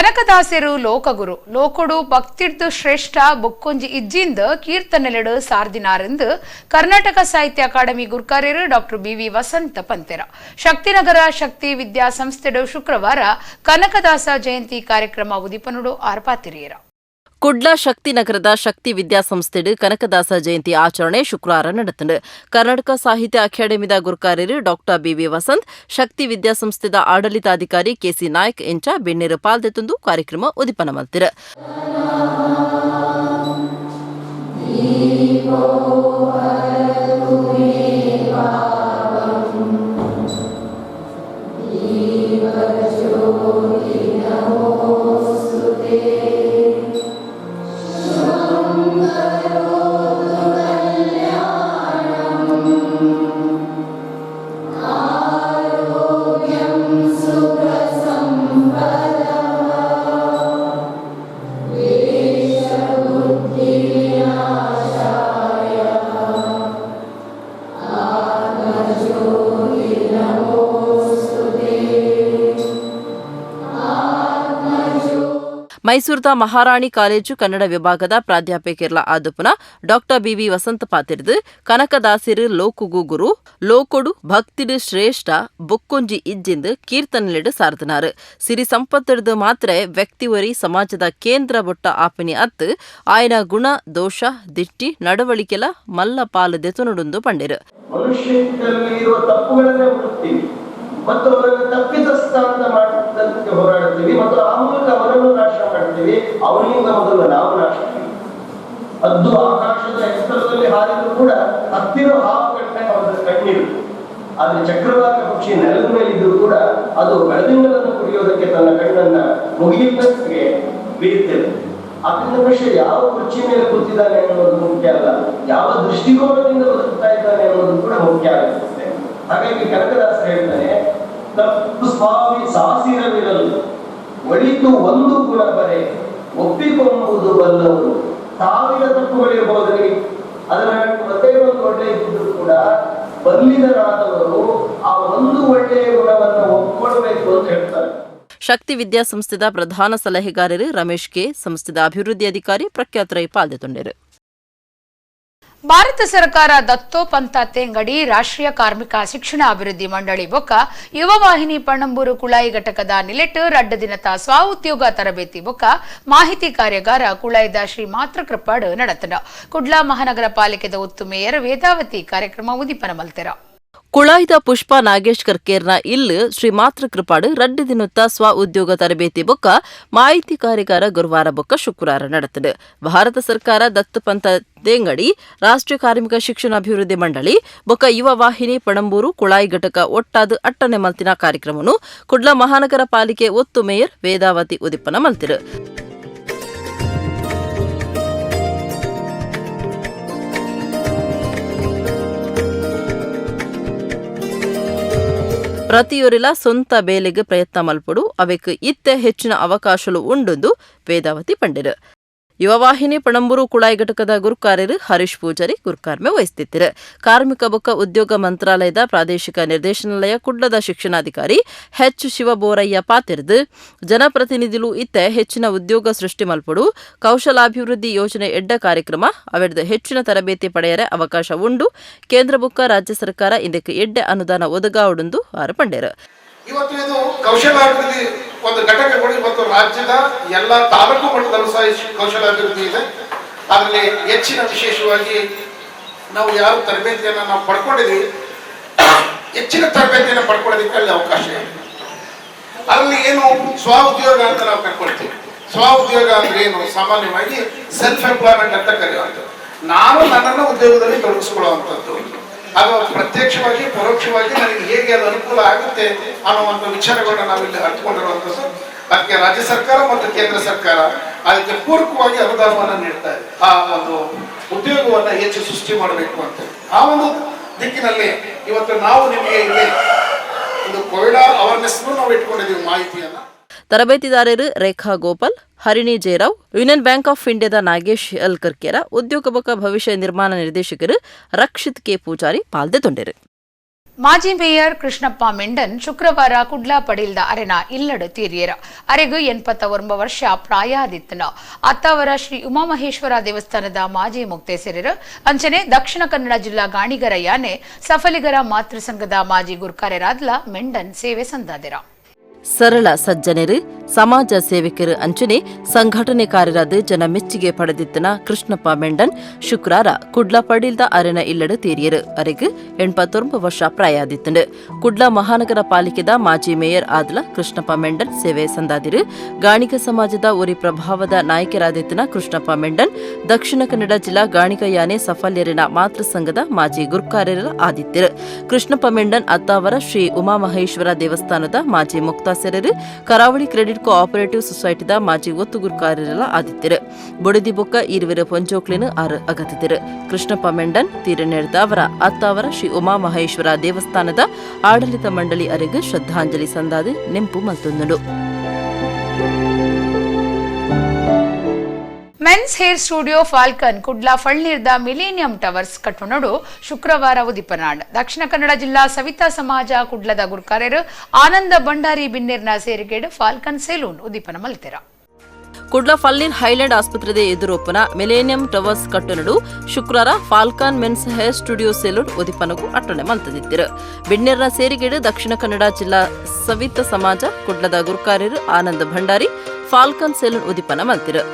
ಕನಕದಾಸರು ಲೋಕಗುರು ಲೋಕೊಡು ಭಕ್ತಿರ್ದು ಶ್ರೇಷ್ಠ ಬೊಕ್ಕೊಂಜಿ ಇಜ್ಜಿಂದ ಕೀರ್ತನೆಲೆಡು ಸಾರ್ದಿನಾರೆಂದು ಕರ್ನಾಟಕ ಸಾಹಿತ್ಯ ಅಕಾಡೆಮಿ ಗುರ್ಕಾರ್ಯರು ಡಾಕ್ಟರ್ ಬಿವಿ ವಸಂತ ಪಂತೆರ. ಶಕ್ತಿನಗರ ಶಕ್ತಿ ವಿದ್ಯಾ ಸಂಸ್ಥೆಡು ಶುಕ್ರವಾರ ಕನಕದಾಸ ಜಯಂತಿ ಕಾರ್ಯಕ್ರಮ ಉದಿಪನುಡು ಆರ್ಪಾತಿರಿಯರ. ಕುಡ್ಲ ಶಕ್ತಿನಗರದ ಶಕ್ತಿ ವಿದ್ಯಾಸಂಸ್ಥೆಡ್ ಕನಕದಾಸ ಜಯಂತಿ ಆಚರಣೆ ಶುಕ್ರವಾರ ನಡೆತಂಡು. ಕರ್ನಾಟಕ ಸಾಹಿತ್ಯ ಅಕಾಡೆಮಿದ ಗುರ್ಕಾರ್ಯರು ಡಾಕ್ಟರ್ ಬಿವಿ ವಸಂತ್, ಶಕ್ತಿ ವಿದ್ಯಾಸಂಸ್ಥೆದ ಆಡಳಿತಾಧಿಕಾರಿ ಕೆಸಿ ನಾಯ್ಕ್ ಇಂಚ ಬೆಣ್ಣೀರು ಪಾಲ್ದೆತ್ತೊಂದು ಕಾರ್ಯಕ್ರಮ ಉದಿಪನ ಮಲ್ತಿರು. ಮೈಸೂರದ ಮಹಾರಾಣಿ ಕಾಲೇಜು ಕನ್ನಡ ವಿಭಾಗದ ಪ್ರಾಧ್ಯಾಪಕಿಯರ್ಲ ಆದುಪುನ ಡಾಕ್ಟರ್ ಬಿವಿ ವಸಂತ ಪಾತಿರ್ದು ಕನಕದಾಸಿರು ಲೋಕುಗು ಗುರು ಲೋಕೊಡು ಭಕ್ತಿಡು ಶ್ರೇಷ್ಠ ಬೊಕ್ಕೊಂಜಿ ಇಜ್ಜಿಂದು ಕೀರ್ತನೆಲೆಡು ಸಾರ್ದನಾರು. ಸಿರಿ ಸಂಪತ್ತಿಡ್ದು ಮಾತ್ರ ವ್ಯಕ್ತಿ ಒರಿ ಸಮಾಜದ ಕೇಂದ್ರ ಬೊಟ್ಟ ಆಪಿನಿ ಅತ್ತು ಆಯನ ಗುಣ ದೋಷ ದಿಟ್ಟಿ ನಡವಳಿಕೆಲ ಮಲ್ಲ ಪಾಲು ದೆತುನುಡುಂದು ಪಂಡಿರು. ಮನುಷ್ಯನಲ್ಲಿರುವ ತಪ್ಪುಗಳನ್ನೇ ಹುಡುಕ್ತೀವಿ ಮತ್ತು ಅವರನ್ನು ತಪ್ಪಿತಸ್ಥ ಅಂತ ಮಾಡಿದ್ದಕ್ಕೆ ಹೋರಾಡ್ತೀವಿ ಮತ್ತು ಆ ಮೂಲಕ ಅವರನ್ನು ನಾಶ ಮಾಡ್ತೀವಿ. ಅವನಿಂದ ಮೊದಲು ನಾವು ನಾಶ. ಅದು ಆಕಾಶದ ಎತ್ತರದಲ್ಲಿ ಹಾರಿದ್ರು ಕೂಡ ಹತ್ತಿರ ಹಾವು ಕಂಡ ಅವರ ಕಣ್ಣೀರು. ಆದ್ರೆ ಚಕ್ರವಾಕ ಪಕ್ಷಿ ನೆಲದ ಮೇಲಿದ್ರು ಕೂಡ ಅದು ಬೆಳದಿಂಗಳನ್ನು ಕುಡಿಯೋದಕ್ಕೆ ತನ್ನ ಕಣ್ಣನ್ನ ಮುಗಿಯುತ್ತಕ್ಕೆ ಬೀಳ್ತದೆ. ಅದರಿಂದ ಮನುಷ್ಯ ಯಾವ ಕುರ್ಚಿ ಮೇಲೆ ಕೂತಿದ್ದಾನೆ ಅನ್ನೋದು ಮುಖ್ಯ ಅಲ್ಲ, ಯಾವ ದೃಷ್ಟಿಕೋನದಿಂದ ಬದುಕ್ತಾ ಇದ್ದಾನೆ ಅನ್ನೋದು ಕೂಡ ಮುಖ್ಯ ಆಗುತ್ತೆ. ಹಾಗಾಗಿ ಕನಕದಾಸ ಹೇಳ್ತಾನೆ, ತಪ್ಪು ಸ್ವಾಮಿ ಸಾಸಿರವಿರಲು ಒಳಿತು ಒಂದು ಗುಣ ಬರೆ ಒಪ್ಪಿಕೊಂಬುದು ಬಲ್ಲವರು. ಸಾವಿರ ತಪ್ಪುಗಳಿರಬಹುದ್ರಿ, ಅದರ ಮತ್ತೆ ಒಂದು ಒಳ್ಳೆ ಇದ್ದಿದ್ರು ಕೂಡ ಬಲ್ಲಿದರಾದವರು ಆ ಒಂದು ಒಳ್ಳೆಯ ಗುಣವನ್ನು ಒಪ್ಕೊಳ್ಬೇಕು ಅಂತ ಹೇಳ್ತಾರೆ. ಶಕ್ತಿ ವಿದ್ಯಾಸಂಸ್ಥೆದ ಪ್ರಧಾನ ಸಲಹೆಗಾರರು ರಮೇಶ್ ಕೆ, ಸಂಸ್ಥೆದ ಅಭಿವೃದ್ಧಿ ಅಧಿಕಾರಿ ಪ್ರಖ್ಯಾತ್ ರೈ ಪಾಲ್ಗೊಂಡರು. ಭಾರತ ಸರ್ಕಾರ ದತ್ತೋಪಂತ ತೇಂಗಡಿ ರಾಷ್ಟ್ರೀಯ ಕಾರ್ಮಿಕ ಶಿಕ್ಷಣ ಅಭಿವೃದ್ಧಿ ಮಂಡಳಿ ಬೊಕ್ಕ ಯುವ ವಾಹಿನಿ ಪಣಂಬೂರು ಕುಳಾಯಿ ಘಟಕದ ನಿಲೆಟ್ ರಡ್ಡ ದಿನತ ಸ್ವ ಉದ್ಯೋಗ ತರಬೇತಿ ಬೊಕ್ಕ ಮಾಹಿತಿ ಕಾರ್ಯಾಗಾರ ಕುಳಾಯಿದ ಶ್ರೀ ಮಾತೃಕೃಪಾಡು ನಡೆತನ. ಕುಡ್ಲಾ ಮಹಾನಗರ ಪಾಲಿಕೆದ ಒತ್ತು ಮೇಯರ್ ವೇದಾವತಿ ಕಾರ್ಯಕ್ರಮ ಉದಿಪನ ಮಲ್ತೆರ. ಕುಳಾಯಿದ ಪುಷ್ಪಾ ನಾಗೇಶ್ ಕರ್ಕೇರ್ನ ಇಲ್ಲು ಶ್ರೀ ಮಾತೃಕೃಪಾಡು ರಡ್ಡು ದಿನತ್ತ ಸ್ವ ಉದ್ಯೋಗ ತರಬೇತಿ ಬೊಕ್ಕ ಮಾಹಿತಿ ಕಾರ್ಯಾಗಾರ ಗುರುವಾರ ಬೊಕ್ಕ ಶುಕ್ರವಾರ ನಡೆತದೆ. ಭಾರತ ಸರ್ಕಾರ ದತ್ತಪಂಥ ದೇಂಗಡಿ ರಾಷ್ಟ್ರೀಯ ಕಾರ್ಮಿಕ ಶಿಕ್ಷಣ ಅಭಿವೃದ್ಧಿ ಮಂಡಳಿ ಬೊಕ್ಕ ಯುವ ವಾಹಿನಿ ಪಣಂಬೂರು ಕುಳಾಯಿ ಘಟಕ ಒಟ್ಟಾದ ಅಟ್ಟನೆ ಮಲ್ತಿನ ಕಾರ್ಯಕ್ರಮವನ್ನು ಕುಡ್ಲ ಮಹಾನಗರ ಪಾಲಿಕೆ ಒತ್ತು ಮೇಯರ್ ವೇದಾವತಿ ಉದಿಪನ ಮಲ್ತಿರು. ಪ್ರತಿಯೊರಿಲ ಸ್ವಂತ ಬೇಲೆಗೆ ಪ್ರಯತ್ನ ಮಲ್ಪಡು, ಅವೆಕ್ ಇತ್ತೆ ಹೆಚ್ಚಿನ ಅವಕಾಶಲು ಉಂಡುಂದು ವೇದಾವತಿ ಪಂಡಿರು. ಯುವವಾಹಿನಿ ಪಣಂಬೂರು ಕುಳಾಯಿ ಘಟಕದ ಗುರುಕಾರ್ಯರು ಹರೀಶ್ ಪೂಜಾರಿ ಗುರುಕಾರ್ಮೆ ವಹಿಸುತ್ತಿದ್ದರು. ಕಾರ್ಮಿಕ ಬೊಕ್ಕ ಉದ್ಯೋಗ ಮಂತ್ರಾಲಯದ ಪ್ರಾದೇಶಿಕ ನಿರ್ದೇಶನಾಲಯ ಕುಡ್ಲದ ಶಿಕ್ಷಣಾಧಿಕಾರಿ ಎಚ್ ಶಿವಬೋರಯ್ಯ ಪಾತಿರ್ದು ಜನಪ್ರತಿನಿಧಿಲು ಇತ್ತೆ ಹೆಚ್ಚಿನ ಉದ್ಯೋಗ ಸೃಷ್ಟಿ ಮಲ್ಪಡು, ಕೌಶಲಾಭಿವೃದ್ಧಿ ಯೋಜನೆ ಎಡ್ಡ ಕಾರ್ಯಕ್ರಮ ಅವೆಡ್ದು ಹೆಚ್ಚಿನ ತರಬೇತಿ ಪಡೆಯರೆ ಅವಕಾಶ ಉಂಡು, ಕೇಂದ್ರ ಬೊಕ್ಕ ರಾಜ್ಯ ಸರ್ಕಾರ ಇದಕ್ಕೆ ಎಡ್ಡೆ ಅನುದಾನ ಒದಗಾವುಡುಂದು ಆರು ಪಂಡೇರು. ಇವತ್ತು ಇದು ಕೌಶಲಾಭಿವೃದ್ಧಿ ಒಂದು ಘಟಕಗಳು ಇವತ್ತು ರಾಜ್ಯದ ಎಲ್ಲ ತಾಲೂಕು ಮಟ್ಟದಲ್ಲೂ ಸಹ ಕೌಶಲಾಭಿವೃದ್ಧಿ ಇದೆ. ಅದರಲ್ಲಿ ಹೆಚ್ಚಿನ ವಿಶೇಷವಾಗಿ ನಾವು ಯಾರು ತರಬೇತಿಯನ್ನು ನಾವು ಪಡ್ಕೊಂಡಿದ್ವಿ, ಹೆಚ್ಚಿನ ತರಬೇತಿಯನ್ನು ಪಡ್ಕೊಳ್ಳೋದಕ್ಕೆ ಅಲ್ಲಿ ಅವಕಾಶ ಇದೆ. ಅದರಲ್ಲಿ ಏನು ಸ್ವ ಉದ್ಯೋಗ ಅಂತ ನಾವು ಕರ್ಕೊಳ್ತೀವಿ. ಸ್ವ ಉದ್ಯೋಗ ಅಂದ್ರೆ ಏನು? ಸಾಮಾನ್ಯವಾಗಿ ಸೆಲ್ಫ್ ಎಂಪ್ಲಾಯ್ಮೆಂಟ್ ಅಂತ ಕರೆಯುವಂಥದ್ದು. ನಾನು ನನ್ನನ್ನು ಉದ್ಯೋಗದಲ್ಲಿ ತೊಡಗಿಸ್ಕೊಳ್ಳುವಂಥದ್ದು, ಅದು ಪ್ರತ್ಯಕ್ಷವಾಗಿ ಪರೋಕ್ಷವಾಗಿ ನನಗೆ ಹೇಗೆ ಅದು ಅನುಕೂಲ ಆಗುತ್ತೆ ಅನ್ನುವಂಥ ವಿಚಾರಗಳನ್ನ ನಾವಿಲ್ಲಿ ಅರ್ಥಕೊಂಡಿರುವಂಥದ್ದು. ಅದಕ್ಕೆ ರಾಜ್ಯ ಸರ್ಕಾರ ಮತ್ತು ಕೇಂದ್ರ ಸರ್ಕಾರ ಅದಕ್ಕೆ ಪೂರಕವಾಗಿ ಅನುದಾನವನ್ನು ನೀಡ್ತಾ ಇದೆ. ಆ ಒಂದು ಉದ್ಯೋಗವನ್ನು ಹೆಚ್ಚು ಸೃಷ್ಟಿ ಮಾಡಬೇಕು ಅಂತ ಆ ಒಂದು ದಿಕ್ಕಿನಲ್ಲಿ ಇವತ್ತು ನಾವು ನಿಮಗೆ ಇಲ್ಲಿ ಒಂದು ಕೋವಿಡ್ ಅವೇರ್ನೆಸ್ ನಾವು ಇಟ್ಕೊಂಡಿದ್ದೀವಿ ಮಾಹಿತಿಯನ್ನು. ತರಬೇತಿದಾರರು Rekha Gopal, Harini Jayarao, Union Bank of ಇಂಡಿಯಾದ ನಾಗೇಶ್ ಎಲ್ ಕರ್ಕೇರ, ಉದ್ಯೋಗ ಬೊಕ್ಕ ಭವಿಷ್ಯ ನಿರ್ಮಾಣ ನಿರ್ದೇಶಕರು ರಕ್ಷಿತ್ ಕೆ ಪೂಜಾರಿ ಪಾಲ್ದೆತೊಂಡೆರು. ಮಾಜಿ ಮೇಯರ್ ಕೃಷ್ಣಪ್ಪ ಮೆಂಡನ್ ಶುಕ್ರವಾರ ಕುಡ್ಲಾ ಪಡೀಲ್ದ ಅರೆನ ಇಲ್ಲಡು ತೀರಿಯರ. ಅರೆಗು 89 ವರ್ಷ ಪ್ರಾಯಾದಿತ್ತನ. ಅತ್ತಾವರ ಶ್ರೀ ಉಮಾಮಹೇಶ್ವರ ದೇವಸ್ಥಾನದ ಮಾಜಿ ಮುಕ್ತೇಸರರು ಅಂಚನೆ ದಕ್ಷಿಣ ಕನ್ನಡ ಜಿಲ್ಲಾ ಗಾಣಿಗರ ಯಾನೆ ಸಫಲಿಗರ ಮಾತೃ ಸಂಘದ ಮಾಜಿ ಗುರ್ಕಾರೆರಾದ್ಲ ಮೆಂಡನ್ ಸೇವೆ ಸಂದಾದಿರ. ಸರಳ ಸಜ್ಜನರು, ಸಮಾಜ ಸೇವಕರು ಅಂಚನೆ ಸಂಘಟನೆಕಾರರಾದ ಜನ ಮೆಚ್ಚುಗೆ ಪಡೆದಿತ್ತನ ಕೃಷ್ಣಪ್ಪ ಮೆಂಡನ್ ಶುಕ್ರಾರ ಕುಡ್ಲ ಪಡೀಲ್ದ ಅರೆನ ಇಲ್ಲಡು ತೀರಿಯರು. ಅರೆಗ್ 89 ವರ್ಷ ಪ್ರಾಯಾದಿತ್ತಂಡು. ಕುಡ್ಲ ಮಹಾನಗರ ಪಾಲಿಕೆದ ಮಾಜಿ ಮೇಯರ್ ಆದ್ಲ ಕೃಷ್ಣಪ್ಪ ಮೆಂಡನ್ ಸೇವೆ ಸಂದಾದಿರು. ಗಾಣಿಗ ಸಮಾಜದ ಒರಿ ಪ್ರಭಾವದ ನಾಯಕರಾದಿತ್ತನ ಕೃಷ್ಣಪ್ಪ ಮೆಂಡನ್ ದಕ್ಷಿಣ ಕನ್ನಡ ಜಿಲ್ಲಾ ಗಾಣಿಗ ಯಾನೆ ಸಫಲ್ಯರಿನ ಮಾತೃ ಸಂಘದ ಮಾಜಿ ಗುರ್ಕಾರ್ಯರ ಆದಿತ್ತಿರು. ಕೃಷ್ಣಪ್ಪ ಮೆಂಡನ್ ಅತ್ತಾವರ ಶ್ರೀ ಉಮಾಮಹೇಶ್ವರ ದೇವಸ್ಥಾನದ ಮಾಜಿ ಮುಕ್ತಾಸರರು, ಕರಾವಳಿ ಕ್ರೆಡಿಟ್ ಕೋಆಪರೇಟಿವ್ ಸೊಸೈಟಿದ ಮಾಜಿ ಒತ್ತುಗುರ್ಕಾರರೆಲ್ಲ ಆದಿತ್ತಿರು. ಬೊಡದಿ ಬೊಕ್ಕ ಇರುವೆರು ಪೊಂಜೋಕ್ಲಿನ ಆರು ಅಗತ್ತಿರು. ಕೃಷ್ಣಪ್ಪ ಮೆಂಡನ್ ತೀರನೆಡ್ದ ಅವರ ಅತ್ತಾವರ ಶ್ರೀ ಉಮಾಮಹೇಶ್ವರ ದೇವಸ್ಥಾನದ ಆಡಳಿತ ಮಂಡಳಿ ಅರೆಗ್ ಶ್ರದ್ಧಾಂಜಲಿ ಸಂದಾದು ನೆಂಪು ಮಲ್ತೊಂದುಂಡು. Men's hair studio Falcon Kudla ಫಳ್ನೀರ್ದ millennium towers ಕಟ್ಟುನಡು ಶುಕ್ರವಾರ ಉದಿಪನಾಡ್. ದಕ್ಷಿಣ ಕನ್ನಡ ಜಿಲ್ಲಾ ಸವಿತಾ ಸಮಾಜ ಕುಡ್ಲದ ಗುರ್ಕಾರ್ಯರು ಆನಂದ ಭಂಡಾರಿ ಬಿನ್ನೇರ್ನ ಸೇರಿಗೇಡು ಫಾಲ್ಕನ್ ಸೆಲೂನ್ ಉದಿಪನ ಮಲ್ತೆರ. ಕುಡ್ಲ ಫಲ್ನೀರ್ ಹೈಲ್ಯಾಂಡ್ ಆಸ್ಪತ್ರೆದ ಎದುರೊಪ್ಪನ ಮಿಲೇನಿಯಂ ಟವರ್ಸ್ ಕಟ್ಟುನಡು ಶುಕ್ರವಾರ Falcon men's hair studio salon ಉದಿಪನಗೂ ಅಟ್ಟಣೆ ಮಲ್ತದಿತ್ತಿರು. ಬಿನ್ನೇರ್ನ ಸೇರಿಗೇಡು Dakshina Kannada ಜಿಲ್ಲಾ ಸವಿತಾ ಸಮಾಜ ಕುಡ್ಲದ ಗುರ್ಕಾರ್ಯರು ಆನಂದ ಭಂಡಾರಿ ಫಾಲ್ಕನ್ ಸೆಲೂನ್ ಉದಿಪನ ಮಲ್ತಿರು.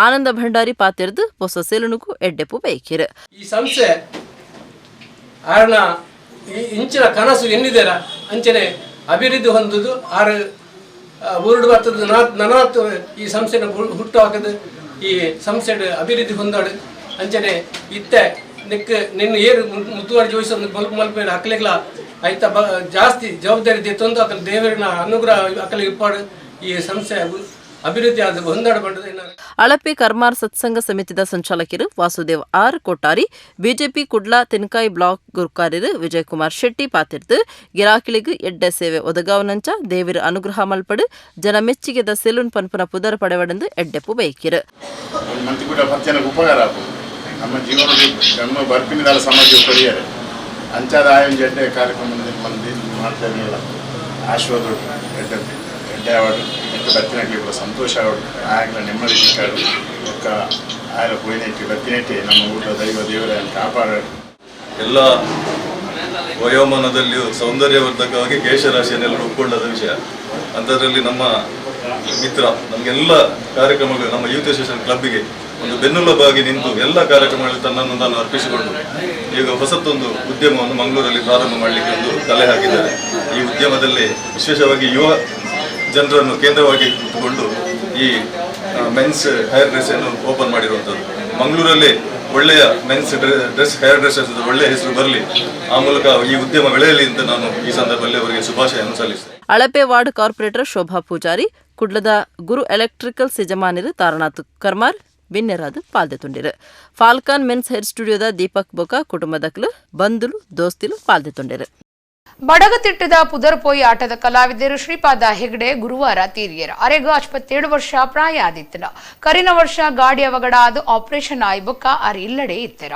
ಆನಂದ ಭಂಡಾರಿ ಪಾತೆರ್ದು ಹೊಸ ಸೆಲುನುಗು ಎಡ್ಡೆಪು ಬೈಕಿರು. ಈ ಸಂಸ್ಥೆ ಆರಣ ಇಂಚಿನ ಕನಸು ಎನ್ನಿದೇರ ಅಂಚನೆ ಅಭಿವೃದ್ಧಿ ಹೊಂದುದು ಆರು ಊರುಡು ಬರ್ತದ ನನಾತ್ ಈ ಸಂಸ್ಥೆನ ಹುಟ್ಟು ಹಾಕದು ಈ ಸಂಸ್ಥೆ ಅಭಿವೃದ್ಧಿ ಹೊಂದಾಡು ಅಂಚನೆ ಇತ್ತೆ ನಿಕ್ ನಿನ್ನ ಏರು ಮುತ್ತುವಾರಿ ಜೋಯಿಸ ಮಲ್ಪ ಮಲ್ಪೇರು ಅಕ್ಲೆಗ್ಲ ಐತ ಜಾಸ್ತಿ ಜವಾಬ್ದಾರಿ ತಂದು ಅಕಲ್ ದೇವರಿನ ಅನುಗ್ರಹ ಅಕಲಿಗೆ ಇಪ್ಪಾಡು ಈ ಸಂಸ್ಥೆ ಅಭಿವೃದ್ಧಿ ಆದ ಹೊಂದಾಡ. ಅಳಪೆ ಕರ್ಮಾರ್ ಸತ್ಸಂಗ ಸಮಿತಿದ ಸಂಚಾಲಕರು ವಾಸುದೇವ್ ಆರ್ ಕೊಟ್ಟಾರಿ, ಬಿಜೆಪಿ ಕುಡ್ಲ ತೆನ್ಕಾಯಿ ಬ್ಲಾಕ್ ಗುರ್ಕಾರ್ಯರು ವಿಜಯಕುಮಾರ್ ಶೆಟ್ಟಿ ಪಾತಿರ್ದು ಗಿರಾಕಿಳಿಗ್ ಎಡ್ಡೆ ಸೇವೆ ಒದಗಾವನಂಚ ದೇವಿರ ಅನುಗ್ರಹ ಮಲ್ಪಡು ಜನ ಮೆಚ್ಚಿಗೆದ ಸೆಲೂನ್ ಪನ್ಪುನ ಪುದರ್ ಪಡೆವಡೆಂದು ಎಡ್ಡೆಪು ಬೈಕಿರು. ಉಪಕಾರ ನಮ್ಮ ಜೀವನದ ನಮ್ಮ ಬರ್ಪಿನಿದಾಲ ಸಮಾಜ ಪರಿಹಾರ ಅಂಚಾದ ಆಯೋಜನೆ ಎಡ್ಡೆ ಕಾರ್ಯಕ್ರಮ ಮಂದಿ ಮಾಡ್ತಾ ಇರಲಿಲ್ಲ. ಆಶೀರ್ವಾದ ಎಡ್ಡೆ ಎಡ್ಡೆ ಆವಡು ಎಡ್ಡೆ ಬತ್ತಿನಟ್ಲಿ ಕೂಡ ಸಂತೋಷ ಆವಡು ಆಗಲ ನೆಮ್ಮದಿ ಸಿಕ್ಕಾಡು ಒಕ್ಕ ಆಯಲ ಪೋಯಿನೆಟ್ಟಿ ಬತ್ತಿನೆಟ್ಟಿ ನಮ್ಮ ಊಟ ದೈವ ದೇವರ ಕಾಪಾಡಾಡು. ಎಲ್ಲ ವಯೋಮಾನದಲ್ಲಿಯೂ ಸೌಂದರ್ಯವರ್ಧಕವಾಗಿ ಕೇಶರಾಶಿಯನ್ನೆಲ್ಲರೂ ಒಪ್ಪಿಕೊಂಡದ ವಿಷಯ. ಅಂಥದ್ರಲ್ಲಿ ನಮ್ಮ ಮಿತ್ರ ನಮಗೆಲ್ಲ ಕಾರ್ಯಕ್ರಮಗಳು ನಮ್ಮ ಯೂತ್ ಅಸೋಸಿಯೇಷನ್ ಕ್ಲಬ್ಬಿಗೆ ಒಂದು ಬೆನ್ನೆಲುಬಾಗಿ ನಿಂತು ಎಲ್ಲ ಕಾರ್ಯಕ್ರಮಗಳಲ್ಲಿ ತನ್ನನ್ನು ತಾನು ಅರ್ಪಿಸಿಕೊಂಡು ಈಗ ಹೊಸತೊಂದು ಉದ್ಯಮವನ್ನು ಮಂಗಳೂರಲ್ಲಿ ಪ್ರಾರಂಭ ಮಾಡಲಿಕ್ಕೆ ಒಂದು ತಲೆ ಹಾಕಿದ್ದಾರೆ. ಈ ಉದ್ಯಮದಲ್ಲಿ ವಿಶೇಷವಾಗಿ ಯುವ ಜನರನ್ನು ಕೇಂದ್ರವಾಗಿ ಇಟ್ಟುಕೊಂಡು ಈ men's hair dress ಅನ್ನು ಓಪನ್ ಮಾಡಿರುವಂಥದ್ದು. ಮಂಗಳೂರಲ್ಲಿ ಒಳ್ಳೆಯ men's dress hair dressers ಒಳ್ಳೆಯ ಹೆಸರು ಬರಲಿ, ಆ ಮೂಲಕ ಈ ಉದ್ಯಮ ಬೆಳೆಯಲಿ ಅಂತ ನಾನು ಈ ಸಂದರ್ಭದಲ್ಲಿ ಅವರಿಗೆ ಶುಭಾಶಯವನ್ನು ಸಲ್ಲಿಸ್ತೇನೆ. ಅಳಪೆ ವಾರ್ಡ್ ಕಾರ್ಪೊರೇಟರ್ ಶೋಭಾ ಪೂಜಾರಿ, ಕುಡ್ಲದ ಗುರು ಎಲೆಕ್ಟ್ರಿಕಲ್ಸ್ ಯಜಮಾನರು Taranath ಕರ್ಮಾರ್ ಬಿನ್ನೆರಾದ ಪಾಲ್ದೆ ತುಂಡಿರು. Falcon men's hair ಸ್ಟುಡಿಯೋದ Deepak ಬೊಕ ಕುಟುಂಬದಕ್ಲು ಬಂಧುಲು ದೋಸ್ತಿಲು ಪಾಲ್ದೆ ತುಂಡಿರು. ಬಡಗತಿಟ್ಟದ ಪುದರ್ಪೋಯಿ ಆಟದ ಕಲಾವಿದರು ಶ್ರೀಪಾದ ಹೆಗ್ಡೆ ಗುರುವಾರ ತೀರಿಯರ. ಅರೆಗು 57 ವರ್ಷ ಪ್ರಾಯ ಆದಿತ್ತನ. ಕರಿನ ವರ್ಷ ಗಾಡಿ ಅವಘಡ ಅದು ಆಪರೇಷನ್ ಆಯಿ ಬೊಕ್ಕ ಅರ್ ಇಲ್ಲಡೆ ಇತ್ತೆರ.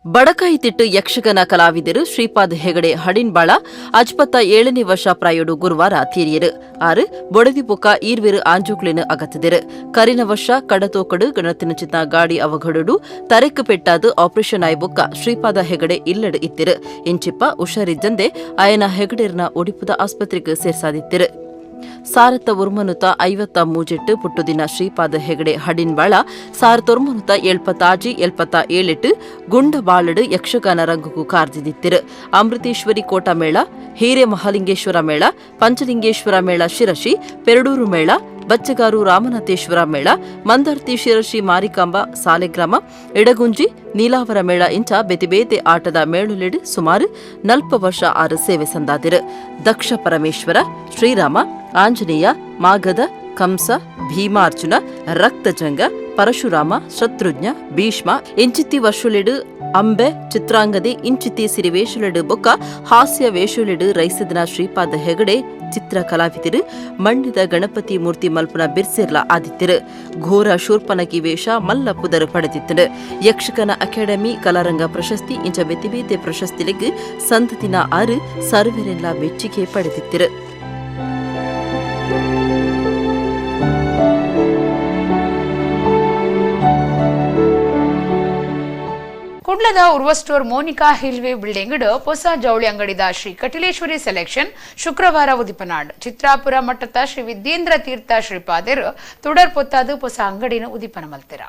ಬಡಕಾಯಿತಿಟ್ಟು ಯಕ್ಷಗಾನ ಕಲಾವಿದರು ಶ್ರೀಪಾದ್ ಹೆಗಡೆ ಹಡಿನ್ಬಾಳ 57ನೇ ವರ್ಷ ಪ್ರಾಯೋಡು ಗುರುವಾರ ತೀರಿಯರು. ಆರು ಬೊಡದಿ ಬೊಕ್ಕ ಈರ್ವೆರು ಆಂಜುಕ್ಲಿನ ಅಗತ್ತದಿರು. ಕರಿನ ವರ್ಷ ಕಡತೋಕಡು ಗಣತಿನ ಚಿತ್ತ ಗಾಡಿ ಅವಘಡಡು ತರೆಕ್ ಪೆಟ್ಟಾದು ಆಪರೇಷನ್ ಆಯಿ ಬೊಕ್ಕ ಶ್ರೀಪಾದ ಹೆಗಡೆ ಇಲ್ಲಡು ಇತ್ತಿರು. ಇಂಚಿಪ್ಪ ಹುಷಾರಿದ್ದಂದೆ ಆಯನ ಹೆಗಡೆರ್ನ ಒಡಿಪುದ ಆಸ್ಪತ್ರೆಗೆ ಸೇರ್ಸಾದಿತ್ತಿರು. ಸಾರತ್ತ ಒರ್ಮನುತ 53 ಪುಟ್ಟುದಿನ ಶ್ರೀಪಾದ ಹೆಗಡೆ ಹಡಿನ್ಬಾಳ ಸಾರತೊರ್ಮನುತ 76 77 ಗುಂಡಬಾಳಡು ಯಕ್ಷಗಾನ ರಂಗಕ್ಕೂ ಕಾರ್ದಿದಿತ್ತಿರು. ಅಮೃತೇಶ್ವರಿ ಕೋಟ ಮೇಳ, ಹಿರೇಮಹಾಲಿಂಗೇಶ್ವರ ಮೇಳ, ಪಂಚಲಿಂಗೇಶ್ವರ ಮೇಳ ಶಿರಶಿ, ಪೆರಡೂರು ಮೇಳ, ಬಚ್ಚಗಾರು ರಾಮನಾಥೇಶ್ವರ ಮೇಳ, ಮಂದರ್ತಿ ಶಿರಶಿ ಮಾರಿಕಾಂಬ ಸಾಲೆಗ್ರಾಮ, ಇಡಗುಂಜಿ ನೀಲಾವರ ಮೇಳ ಇಂಚ ಬೇತೆ ಬೇತೆ ಆಟದ ಮೇಳುಲೆಡು ಸುಮಾರು 40 ವರ್ಷ ಆರು ಸೇವೆ ಸಂದಾದಿರು. ದಕ್ಷ ಪರಮೇಶ್ವರ, ಶ್ರೀರಾಮ, ಆಂಜನೇಯ, ಮಾಗಧ, ಕಂಸ, ಭೀಮಾರ್ಜುನ, ರಕ್ತಜಂಗ, ಪರಶುರಾಮ, ಶತ್ರುಘ್ನ, ಭೀಷ್ಮ ಇಂಚಿತ್ತಿ ವರ್ಷುಲೆಡು ಅಂಬೆ, ಚಿತ್ರಾಂಗದೆ ಇಂಚಿತ್ತಿ ಸಿರಿವೇಷುಲೆಡು ಬೊಕ್ಕ ಹಾಸ್ಯ ವೇಷುಲೆಡು ರೈಸದನ ಶ್ರೀಪಾದ ಹೆಗಡೆ ಚಿತ್ರ ಕಲಾವಿದರು ಮಣ್ಣಿದ ಗಣಪತಿ ಮೂರ್ತಿ ಮಲ್ಪುನ ಬಿರ್ಸಿರ್ಲ ಆದಿತ್ತಿರು. ಘೋರ ಶೂರ್ಪನಕಿ ವೇಷ ಮಲ್ಲ ಪುದರು ಪಡೆದಿತ್ತರು. ಯಕ್ಷಗಾನ ಅಕಾಡೆಮಿ ಕಲಾರಂಗ ಪ್ರಶಸ್ತಿ ಇಂಚ ಬೇತೆ ಬೇತೆ ಪ್ರಶಸ್ತಿಲಿಗ್ ಸಂತತಿನ ಆರು ಸರ್ವೆರೆಲ್ಲ ಮೆಚ್ಚುಗೆ ಪಡೆದಿತ್ತಿರು. ಕುಡ್ಲದ ಉರ್ವಸ್ಟೋರ್ ಮೋನಿಕಾ ಹಿಲ್ವೇ ಬಿಲ್ಡಿಂಗ್ ಹೊಸ ಜವಳಿ ಅಂಗಡಿದ ಶ್ರೀ ಕಟಿಲೇಶ್ವರಿ ಸೆಲೆಕ್ಷನ್ ಶುಕ್ರವಾರ ಉದಿಪನಾಡ್. ಚಿತ್ರಾಪುರ ಮಟ್ಟದ ಶ್ರೀ ವಿದ್ಯೇಂದ್ರ ತೀರ್ಥ ಶ್ರೀಪಾದರು ತುಡರ್ ಪೊತ್ತಾದು ಹೊಸ ಅಂಗಡಿನ ಉದಿಪನ ಮಲ್ತಿರ.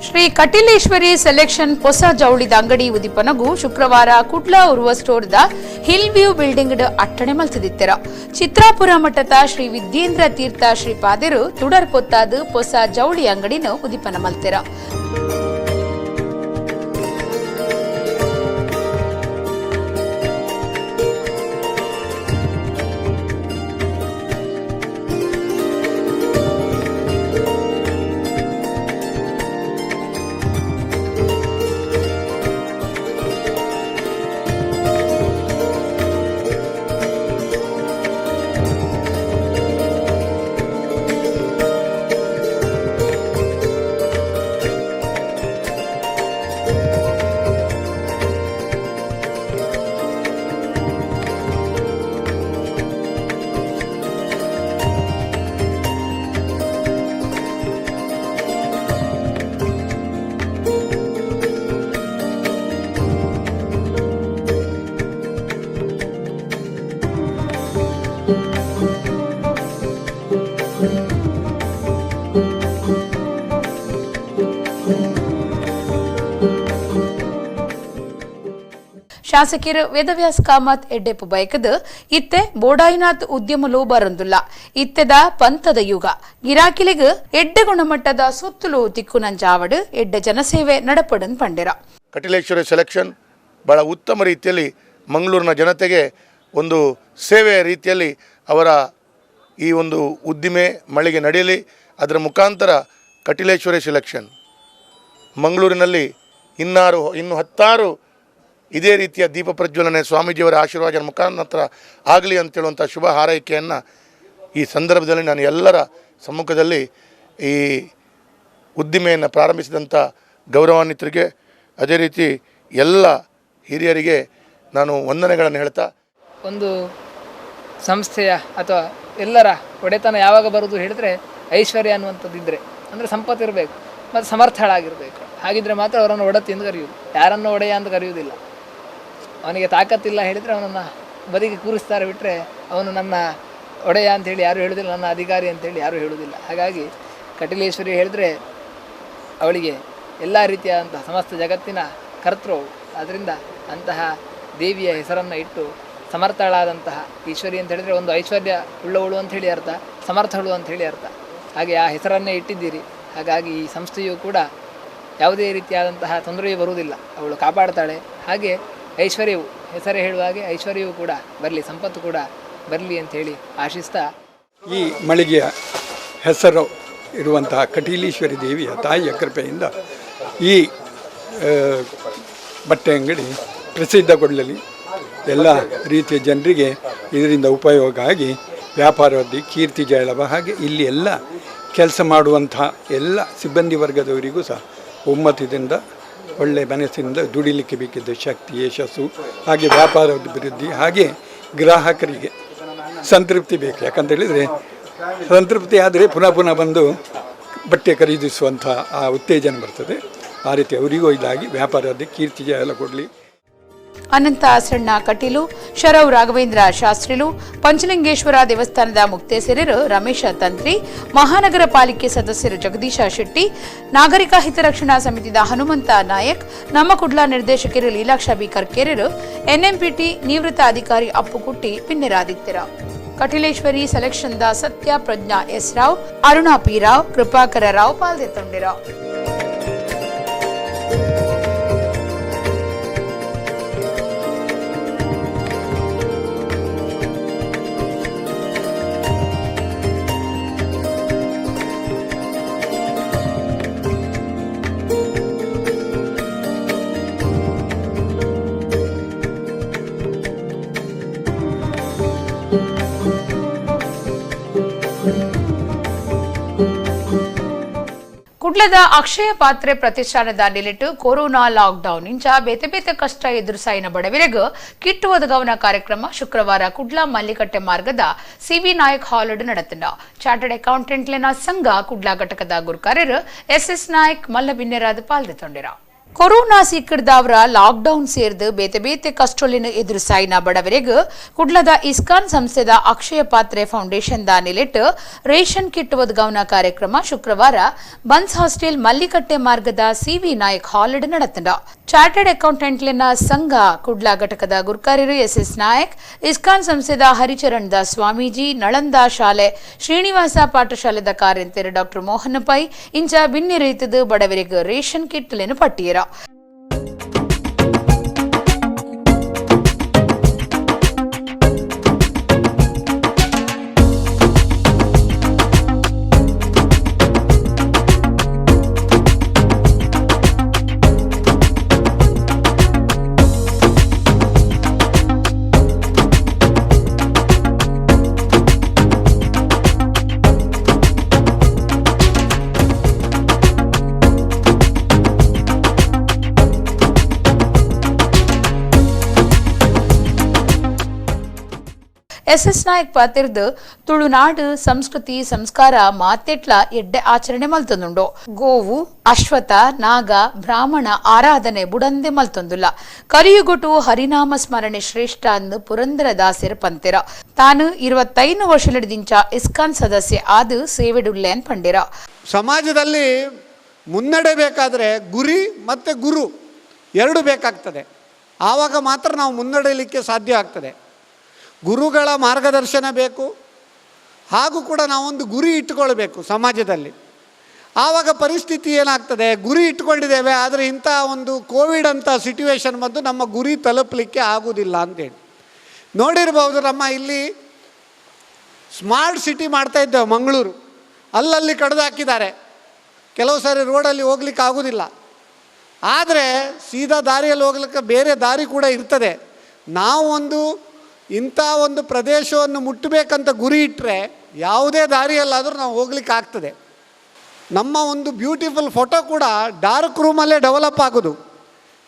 ಶ್ರೀ ಕಟಿಲೇಶ್ವರಿ ಸೆಲೆಕ್ಷನ್ ಹೊಸ ಜವಳಿದ ಅಂಗಡಿ ಉದಿಪನಗು ಶುಕ್ರವಾರ Kudla Urwa ಸ್ಟೋರ್ದ hill view building ಅಟ್ಟಣೆ ಮಲ್ತಿದಿತ್ತೆರ. Chitrapura ಮಠದ ಶ್ರೀ ವಿದ್ಯೇಂದ್ರ ತೀರ್ಥ ಶ್ರೀಪಾದರು ತುಡರ್ ಪೊತ್ತಾದು ಹೊಸ ಜವಳಿ ಅಂಗಡಿನ ಉದಿಪನ ಮಲ್ತಿರ. ಶಾಸಕರು ವೇದವ್ಯಾಸ್ ಕಾಮತ್ ಎಡ್ಡೆಪ್ಪು ಬಯಕದ ಇತ್ತೆ ಬೋಡಾಯಿನಾಥ್ ಉದ್ಯಮಲು ಬರಂದುಲ್ಲ. ಇತ್ತೆದ ಪಂಥದ ಯುಗ ಗಿರಾಕಿಲಿಗ್ ಎಡ್ಡೆ ಗುಣಮಟ್ಟದ ಸುತ್ತಲೂ ತಿಕ್ಕುನಂಜಾವಡು ಎಡ್ಡೆ ಜನಸೇವೆ ನಡಪಡನ್ ಪಂಡಿರ. ಕಟಿಲೇಶ್ವರ ಸೆಲೆಕ್ಷನ್ ಬಹಳ ಉತ್ತಮ ರೀತಿಯಲ್ಲಿ ಮಂಗಳೂರಿನ ಜನತೆಗೆ ಒಂದು ಸೇವೆಯ ರೀತಿಯಲ್ಲಿ ಅವರ ಈ ಒಂದು ಉದ್ದಿಮೆ ಮಳಿಗೆ ನಡೆಯಲಿ. ಅದರ ಮುಖಾಂತರ ಕಟಿಲೇಶ್ವರಿ ಸೆಲೆಕ್ಷನ್ ಮಂಗಳೂರಿನಲ್ಲಿ ಇನ್ನು 10 ಇದೇ ರೀತಿಯ ದೀಪ ಪ್ರಜ್ವಲನೆ ಸ್ವಾಮೀಜಿಯವರ ಆಶೀರ್ವಾದದ ಮುಖಾಂತರ ಆಗಲಿ ಅಂತೇಳುವಂಥ ಶುಭ ಹಾರೈಕೆಯನ್ನು ಈ ಸಂದರ್ಭದಲ್ಲಿ ನಾನು ಎಲ್ಲರ ಸಮ್ಮುಖದಲ್ಲಿ ಈ ಉದ್ದಿಮೆಯನ್ನು ಪ್ರಾರಂಭಿಸಿದಂಥ ಗೌರವಾನ್ವಿತರಿಗೆ, ಅದೇ ರೀತಿ ಎಲ್ಲ ಹಿರಿಯರಿಗೆ ನಾನು ವಂದನೆಗಳನ್ನು ಹೇಳ್ತಾ, ಒಂದು ಸಂಸ್ಥೆಯ ಅಥವಾ ಎಲ್ಲರ ಒಡೆತನ ಯಾವಾಗ ಬರೋದು ಹೇಳಿದರೆ ಐಶ್ವರ್ಯ ಅನ್ನುವಂಥದ್ದು ಇದ್ದರೆ, ಅಂದರೆ ಸಂಪತ್ತಿರಬೇಕು ಮತ್ತು ಸಮರ್ಥಳಾಗಿರಬೇಕು. ಹಾಗಿದ್ರೆ ಮಾತ್ರ ಅವರನ್ನು ಒಡತಿ ಎಂದು ಕರೆಯುವುದು, ಯಾರನ್ನು ಒಡೆಯ ಅಂತ ಕರೆಯುವುದಿಲ್ಲ. ಅವನಿಗೆ ತಾಕತ್ತಿಲ್ಲ ಹೇಳಿದರೆ ಅವನನ್ನು ಬದಿಗೆ ಕೂರಿಸ್ತಾರೆ ಬಿಟ್ಟರೆ ಅವನು ನನ್ನ ಒಡೆಯ ಅಂಥೇಳಿ ಯಾರೂ ಹೇಳುವುದಿಲ್ಲ, ನನ್ನ ಅಧಿಕಾರಿ ಅಂಥೇಳಿ ಯಾರೂ ಹೇಳುವುದಿಲ್ಲ. ಹಾಗಾಗಿ ಕಟಿಲೇಶ್ವರಿ ಹೇಳಿದರೆ ಅವಳಿಗೆ ಎಲ್ಲ ರೀತಿಯಾದಂತಹ ಸಮಸ್ತ ಜಗತ್ತಿನ ಕರ್ತೃ. ಆದ್ದರಿಂದ ಅಂತಹ ದೇವಿಯ ಹೆಸರನ್ನು ಇಟ್ಟು ಸಮರ್ಥಳಾದಂತಹ ಈಶ್ವರಿ ಅಂತ ಹೇಳಿದರೆ ಒಂದು ಐಶ್ವರ್ಯ ಉಳ್ಳವಳು ಅಂಥೇಳಿ ಅರ್ಥ, ಸಮರ್ಥಳು ಅಂಥೇಳಿ ಅರ್ಥ. ಹಾಗೆ ಆ ಹೆಸರನ್ನೇ ಇಟ್ಟಿದ್ದೀರಿ. ಹಾಗಾಗಿ ಈ ಸಂಸ್ಥೆಯು ಕೂಡ ಯಾವುದೇ ರೀತಿಯಾದಂತಹ ತೊಂದರೆಯೂ ಬರುವುದಿಲ್ಲ, ಅವಳು ಕಾಪಾಡ್ತಾಳೆ. ಹಾಗೆ ಐಶ್ವರ್ಯವು, ಹೆಸರೇ ಹೇಳುವ ಹಾಗೆ ಐಶ್ವರ್ಯವು ಕೂಡ ಬರಲಿ, ಸಂಪತ್ತು ಕೂಡ ಬರಲಿ ಅಂಥೇಳಿ ಆಶಿಸ್ತಾ, ಈ ಮಳಿಗೆಯ ಹೆಸರು ಇರುವಂತಹ ಕಟೀಲೇಶ್ವರಿ ದೇವಿಯ ತಾಯಿಯ ಕೃಪೆಯಿಂದ ಈ ಬಟ್ಟೆ ಅಂಗಡಿ ಪ್ರಸಿದ್ಧಗೊಳ್ಳಲಿ, ಎಲ್ಲ ರೀತಿಯ ಜನರಿಗೆ ಇದರಿಂದ ಉಪಯೋಗ ಆಗಿ ವ್ಯಾಪಾರದಲ್ಲಿ ಕೀರ್ತಿ ಜಯಲಾಭ, ಹಾಗೆ ಇಲ್ಲಿ ಎಲ್ಲ ಕೆಲಸ ಮಾಡುವಂಥ ಎಲ್ಲ ಸಿಬ್ಬಂದಿ ವರ್ಗದವರಿಗೂ ಸಹ ಒಮ್ಮತದಿಂದ ಒಳ್ಳೆಯ ಮನಸ್ಸಿನಿಂದ ದುಡಿಲಿಕ್ಕೆ ಬೇಕಿದ್ದ ಶಕ್ತಿ, ಯಶಸ್ಸು, ಹಾಗೆ ವ್ಯಾಪಾರಾಭಿವೃದ್ಧಿ, ಹಾಗೆ ಗ್ರಾಹಕರಿಗೆ ಸಂತೃಪ್ತಿ ಬೇಕು. ಯಾಕಂತೇಳಿದರೆ ಸಂತೃಪ್ತಿ ಆದರೆ ಪುನಃ ಪುನಃ ಬಂದು ಬಟ್ಟೆ ಖರೀದಿಸುವಂಥ ಆ ಉತ್ತೇಜನ ಬರ್ತದೆ. ಆ ರೀತಿ ಅವರಿಗೂ ಇದಾಗಿ ವ್ಯಾಪಾರದ ಕೀರ್ತಿ ಜಯ ಎಲ್ಲ ಕೊಡಲಿ. ಅನಂತ ಸಣ್ಣ ಕಟೀಲು, ಶರವ್ ರಾಘವೇಂದ್ರ ಶಾಸ್ತ್ರಿಲು, ಪಂಚಲಿಂಗೇಶ್ವರ ದೇವಸ್ಥಾನದ ಮುಕ್ತೇಸರರು ರಮೇಶ ತಂತ್ರಿ, ಮಹಾನಗರ ಪಾಲಿಕೆ ಸದಸ್ಯರು ಜಗದೀಶ ಶೆಟ್ಟಿ, ನಾಗರಿಕ ಹಿತರಕ್ಷಣಾ ಸಮಿತಿದ ಹನುಮಂತ ನಾಯಕ್, ನಮ್ಮ ಕುಡ್ಲ ನಿರ್ದೇಶಕರು ಲೀಲಾಕ್ಷ ಬಿ ಕರ್ಕೇರರು, ಎನ್ಎಂಪಿಟಿ ನಿವೃತ್ತ ಅಧಿಕಾರಿ ಅಪ್ಪುಕುಟ್ಟಿ ಪಿನ್ನೆರಾದಿತ್ಯರ. ಕಟಿಲೇಶ್ವರಿ ಸೆಲೆಕ್ಷನ್ದ ಸತ್ಯ ಪ್ರಜ್ಞಾ ಎಸ್ ರಾವ್, ಅರುಣಾ ಪಿ ರಾವ್, ಕೃಪಾಕರ ರಾವ್ ಪಾಲ್ದೆತ್ತೊಂಡಿರ. ಕುಡ್ಲದ ಅಕ್ಷಯ ಪಾತ್ರೆ ಪ್ರತಿಷ್ಠಾನದ ನಿಲಿಟ್ಟು ಕೊರೋನಾ ಲಾಕ್ಡೌನ್ ಇಂಚ ಬೇತೆ ಬೇತೆ ಕಷ್ಟ ಎದುರಿಸಾಯಿನ ಬಡವರಿಗೂ ಕಿಟ್ ಒದಗವನ ಕಾರ್ಯಕ್ರಮ ಶುಕ್ರವಾರ ಕುಡ್ಲ ಮಲ್ಲಿಕಟ್ಟೆ ಮಾರ್ಗದ ಸಿವಿ ನಾಯಕ್ ಹಾಲ್ ನಡೆತಂಡ. ಚಾರ್ಟರ್ಡ್ ಅಕೌಂಟೆಂಟ್ಲೆನ ಸಂಘ ಕುಡ್ಲ ಘಟಕದ ಗುರುಕಾರರು S S Nayak ಮಲ್ಲಬಿನ್ನೆರಾದ ಪಾಲ್ದೆತ್ತೊಂಡಿರ. Corona ಸೀಕಿಡ್ದವರ lockdown ಸೇರ್ದು ಬೇತೆ ಬೇತೆ ಕಷ್ಟೊಲಿನ ಎದುರಿಸಾಯಿನ ಬಡವರಿಗೂ ಕುಡ್ಲದ ಇಸ್ಕಾನ್ ಸಂಸ್ಥೆದ ಅಕ್ಷಯ ಪಾತ್ರೆ ಫೌಂಡೇಶನ್ the ನಿಲಿಟ್ಟು ration kit ಒದಗವನ ಕಾರ್ಯಕ್ರಮ ಶುಕ್ರವಾರ ಬನ್ಸ್ ಹಾಸ್ಟೆಲ್ ಮಲ್ಲಿಕಟ್ಟೆ ಮಾರ್ಗದ ಸಿವಿ ನಾಯಕ್ ಹಾಲ್ ನಡೆತಂಡ. ಚಾರ್ಟರ್ಡ್ ಅಕೌಂಟೆಂಟ್ಲಿನ ಸಂಘ ಕುಡ್ಲ ಘಟಕದ ಗುರ್ಕಾರ್ಯರು ಎಸ್ ಎಸ್ ನಾಯಕ್, ಇಸ್ಕಾನ್ ಸಂಸ್ಥೆದ ಹರಿಚರಣ್ ದಾಸ್ ಸ್ವಾಮೀಜಿ, ನಳಂದ ಶಾಲೆ ಶ್ರೀನಿವಾಸ ಪಾಠಶಾಲೆದ ಕಾರ್ಯಂತೆರು ಡಾಕ್ಟರ್ ಮೋಹನ್ ಪೈ ಇಂಚ ಬಿನ್ನಿ ರೈತದ ಬಡವರಿಗೆ ration ಕಿಟ್ಲೇನು ಪಟ್ಟಿಯರ. S S Nayak ಪಾತಿರ್ದು Tulunadu ಸಂಸ್ಕೃತಿ ಸಂಸ್ಕಾರ ಮಾತೆಟ್ಲ ಎಡ್ಡೆ ಆಚರಣೆ ಮಲ್ತೊಂದುಂಡು. ಗೋವು ಅಶ್ವಥ ನಾಗ ಬ್ರಾಹ್ಮಣ ಆರಾಧನೆ ಬುಡಂದೆ ಮಲ್ತೊಂದುಲ್ಲ. ಕಲಿಯುಗುಟು ಹರಿನಾಮ ಸ್ಮರಣೆ ಶ್ರೇಷ್ಠ ಅಂದು ಪುರಂದರ ದಾಸರ ಪಂತೆರ. ತಾನು 25 ವರ್ಷಲಿದಿಂಚ ಇಸ್ಕಾನ್ ಸದಸ್ಯ ಆದು ಸೇವೆಡುಲ್ಲೇನ್ ಪಂಡಿರ. ಸಮಾಜದಲ್ಲಿ ಮುನ್ನಡೆಬೇಕಾದ್ರೆ ಗುರಿ ಮತ್ತು ಗುರು ಎರಡು ಬೇಕಾಗ್ತದೆ. ಆವಾಗ ಮಾತ್ರ ನಾವು ಮುನ್ನಡೆಯಲಿಕ್ಕೆ ಸಾಧ್ಯ ಆಗ್ತದೆ. ಗುರುಗಳ ಮಾರ್ಗದರ್ಶನ ಬೇಕು, ಹಾಗೂ ಕೂಡ ನಾವೊಂದು ಗುರಿ ಇಟ್ಟುಕೊಳ್ಬೇಕು ಸಮಾಜದಲ್ಲಿ. ಆವಾಗ ಪರಿಸ್ಥಿತಿ ಏನಾಗ್ತದೆ, ಗುರಿ ಇಟ್ಟುಕೊಂಡಿದ್ದೇವೆ, ಆದರೆ ಇಂಥ ಒಂದು ಕೋವಿಡ್ ಅಂತ ಸಿಟ್ಯುವೇಷನ್ ಬಂದು ನಮ್ಮ ಗುರಿ ತಲುಪಲಿಕ್ಕೆ ಆಗೋದಿಲ್ಲ ಅಂತೇಳಿ ನೋಡಿರ್ಬೋದು. ನಮ್ಮ ಇಲ್ಲಿ ಸ್ಮಾರ್ಟ್ ಸಿಟಿ ಮಾಡ್ತಾಯಿದ್ದೇವೆ ಮಂಗಳೂರು, ಅಲ್ಲಲ್ಲಿ ಕಡ್ದು ಹಾಕಿದ್ದಾರೆ. ಕೆಲವು ಸಾರಿ ರೋಡಲ್ಲಿ ಹೋಗ್ಲಿಕ್ಕೆ ಆಗೋದಿಲ್ಲ, ಆದರೆ ಸೀದಾ ದಾರಿಯಲ್ಲಿ ಹೋಗ್ಲಿಕ್ಕೆ ಬೇರೆ ದಾರಿ ಕೂಡ ಇರ್ತದೆ. ನಾವೊಂದು ಇಂಥ ಒಂದು ಪ್ರದೇಶವನ್ನು ಮುಟ್ಟಬೇಕಂತ ಗುರಿ ಇಟ್ಟರೆ ಯಾವುದೇ ದಾರಿಯಲ್ಲಾದರೂ ನಾವು ಹೋಗ್ಲಿಕ್ಕೆ ಆಗ್ತದೆ. ನಮ್ಮ ಒಂದು ಬ್ಯೂಟಿಫುಲ್ ಫೋಟೋ ಕೂಡ ಡಾರ್ಕ್ ರೂಮಲ್ಲೇ ಡೆವಲಪ್ ಆಗೋದು.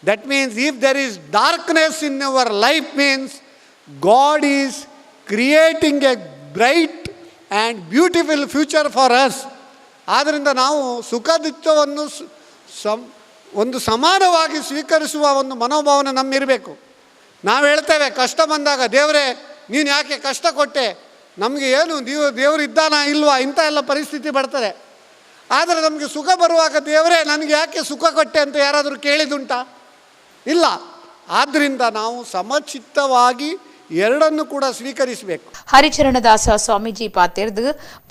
That means if there is darkness in our life means God is creating a bright and beautiful future for us. ಆದ್ದರಿಂದ ನಾವು ಸುಖ ದುಃಖವನ್ನು ಒಂದು ಸಮಾನವಾಗಿ ಸ್ವೀಕರಿಸುವ ಒಂದು ಮನೋಭಾವನೆ ನಮ್ಮಿರಬೇಕು. ನಾವು ಹೇಳ್ತೇವೆ ಕಷ್ಟ ಬಂದಾಗ, ದೇವರೇ ನೀನು ಯಾಕೆ ಕಷ್ಟ ಕೊಟ್ಟೆ, ನಮಗೆ ಏನು ದೇವರು ಇದ್ದಾನಾ ಇಲ್ವಾ, ಇಂಥ ಎಲ್ಲ ಪರಿಸ್ಥಿತಿ ಬರ್ತದೆ. ಆದರೆ ನಮಗೆ ಸುಖ ಬರುವಾಗ ದೇವರೇ ನನಗೆ ಯಾಕೆ ಸುಖ ಕೊಟ್ಟೆ ಅಂತ ಯಾರಾದರೂ ಕೇಳಿದುಂಟಾ? ಇಲ್ಲ. ಆದ್ದರಿಂದ ನಾವು ಸಮಚಿತ್ತವಾಗಿ ಎರಡನ್ನು ಕೂಡ ಸ್ವೀಕರಿಸಬೇಕು. ಹರಿಚರಣದಾಸ ಸ್ವಾಮೀಜಿ ಪಾತಿರ್ದು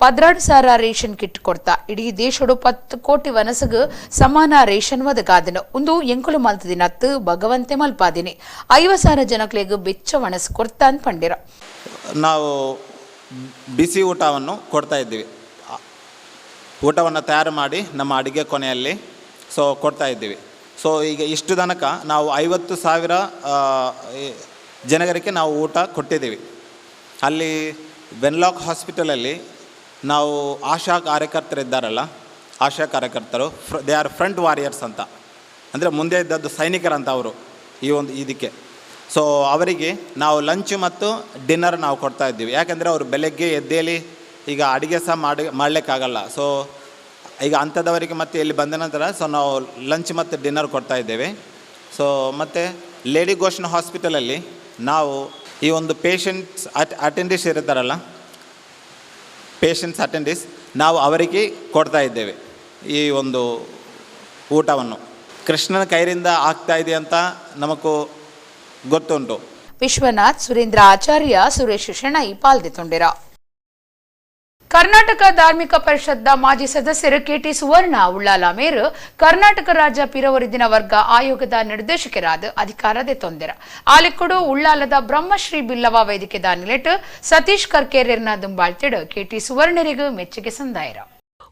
16,000 ರೇಷನ್ ಕಿಟ್ ಕೊಡ್ತಾ ಇಡೀ ದೇಶಡು 10 ಕೋಟಿ ವನಸಗು ಸಮಾನ ರೇಷನ್ ಒದಗಾದನು. ಒಂದು ಎಂಕುಲು ಮಲ್ತದಿನತ್ತು ಭಗವಂತೆ ಮಲ್ಪಾದಿನಿ 50,000 ಜನಕ್ಲೆಗ್ ಬೆಚ್ಚ ವನಸು ಕೊಡ್ತಾ ಪಂಡಿರ. ನಾವು ಬಿಸಿ ಊಟವನ್ನು ಕೊಡ್ತಾ ಇದ್ದೀವಿ. ಊಟವನ್ನು ತಯಾರು ಮಾಡಿ ನಮ್ಮ ಅಡುಗೆ ಕೊನೆಯಲ್ಲಿ ಸೊ ಕೊಡ್ತಾ ಇದ್ದೀವಿ. ಸೊ ಈಗ ಇಷ್ಟು ತನಕ ನಾವು 50,000 ಜನರಿಗೆ ನಾವು ಊಟ ಕೊಟ್ಟಿದ್ದೀವಿ. ಅಲ್ಲಿ ವೆನ್ಲಾಕ್ ಹಾಸ್ಪಿಟಲಲ್ಲಿ ನಾವು ಆಶಾ ಕಾರ್ಯಕರ್ತರಿದ್ದಾರಲ್ಲ, ಆಶಾ ಕಾರ್ಯಕರ್ತರು they are front warriors ಅಂತ, ಅಂದರೆ ಮುಂದೆ ಇದ್ದದ್ದು ಸೈನಿಕರಂತ ಅವರು ಈ ಒಂದು ಇದಕ್ಕೆ. ಸೊ ಅವರಿಗೆ ನಾವು ಲಂಚ್ ಮತ್ತು ಡಿನ್ನರ್ ನಾವು ಕೊಡ್ತಾ ಇದ್ದೀವಿ. ಯಾಕೆಂದರೆ ಅವರು ಬೆಳಗ್ಗೆ ಎದ್ದೇಳಿ ಈಗ ಅಡುಗೆ ಸಹ ಮಾಡಲಿಕ್ಕಾಗಲ್ಲ. ಸೊ ಈಗ ಅಂಥದವರಿಗೆ ಮತ್ತು ಇಲ್ಲಿ ಬಂದ ನಂತರ ಸೊ ನಾವು ಲಂಚ್ ಮತ್ತು ಡಿನ್ನರ್ ಕೊಡ್ತಾ ಇದ್ದೇವೆ. ಸೊ ಮತ್ತು Lady Goschen ಹಾಸ್ಪಿಟಲಲ್ಲಿ ನಾವು ಈ ಒಂದು ಪೇಷಂಟ್ಸ್ ಅಟೆಂಡೀಸ್ ಇರ್ತಾರಲ್ಲ, ಪೇಷಂಟ್ಸ್ ಅಟೆಂಡೀಸ್, ನಾವು ಅವರಿಗೆ ಕೊಡ್ತಾ ಇದ್ದೇವೆ ಈ ಒಂದು ಊಟವನ್ನು. ಕೃಷ್ಣನ ಕೈಯಿಂದ ಆಗ್ತಾ ಇದೆ ಅಂತ ನಮಗೂ ಗೊತ್ತುಂಟು. ವಿಶ್ವನಾಥ್, ಸುರೇಂದ್ರ ಆಚಾರ್ಯ, ಸುರೇಶ್ ಶೆಣೈ ಪಾಲ್ದಿತೊಂಡಿರ. ಕರ್ನಾಟಕ ಧಾರ್ಮಿಕ ಪರಿಷತ್ದ ಮಾಜಿ ಸದಸ್ಯರು ಕೆಟಿ ಸುವರ್ಣ ಉಳ್ಳಾಲ ಮೇರು ಕರ್ನಾಟಕ ರಾಜ್ಯ ಪಿರವರಿದಿನ ವರ್ಗ ಆಯೋಗದ ನಿರ್ದೇಶಕರಾದ ಅಧಿಕಾರದೆ ತೊಂದರ. ಆಲಿಕ್ಕುಡು ಉಳ್ಳಾಲದ ಬ್ರಹ್ಮಶ್ರೀ ಬಿಲ್ಲವ ವೇದಿಕೆದ ನಿಲೆಟ್ ಸತೀಶ್ ಕರ್ಕೇರಿನ ದುಂಬಾಳ್ತಿಡು ಕೆಟಿ ಸುವರ್ಣರಿಗೂ ಮೆಚ್ಚುಗೆ ಸಂದಾಯರ.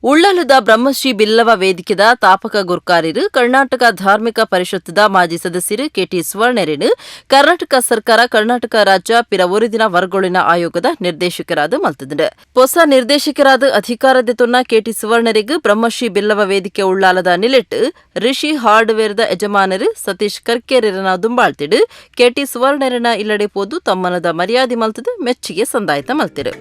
ಉಳ್ಳಾಲದ ಬ್ರಹ್ಮಶ್ರೀ ಬಿಲ್ಲವ ವೇದಿಕೆದ ತಾಪಕ ಗುರ್ಕಾರಿರು ಕರ್ನಾಟಕ ಧಾರ್ಮಿಕ ಪರಿಷತ್ದ ಮಾಜಿ ಸದಸ್ಯರು ಕೆಟಿ ಸುವರ್ಣರೇನು ಕರ್ನಾಟಕ ಸರ್ಕಾರ ಕರ್ನಾಟಕ ರಾಜ್ಯ ಪಿರ ಒರಿದಿನ ವರ್ಗೊಳಿನ ಆಯೋಗದ ನಿರ್ದೇಶಕರಾದ ಮಲ್ತದಂಡು. ಹೊಸ ನಿರ್ದೇಶಕರಾದ ಅಧಿಕಾರದ ತೊನ್ನ ಕೆಟಿ ಸುವರ್ಣರಿಗೂ ಬ್ರಹ್ಮಶ್ರೀ ಬಿಲ್ಲವ ವೇದಿಕೆ ಉಳ್ಳಾಲದ ನಿಲೆಟ್ ರಿಷಿ ಹಾರ್ಡ್ವೇರ್ದ ಯಜಮಾನರು ಸತೀಶ್ ಕರ್ಕೇರಿನ ದುಂಬಾಳ್ತಿಡು ಕೆಟಿ ಸುವರ್ಣರನ ಇಲ್ಲಡೆ ಪೋದು ತಮ್ಮನದ ಮರ್ಯಾದೆ ಮಲ್ತದು ಮೆಚ್ಚುಗೆ ಸಂದಾಯತ ಮಲ್ತಿರು.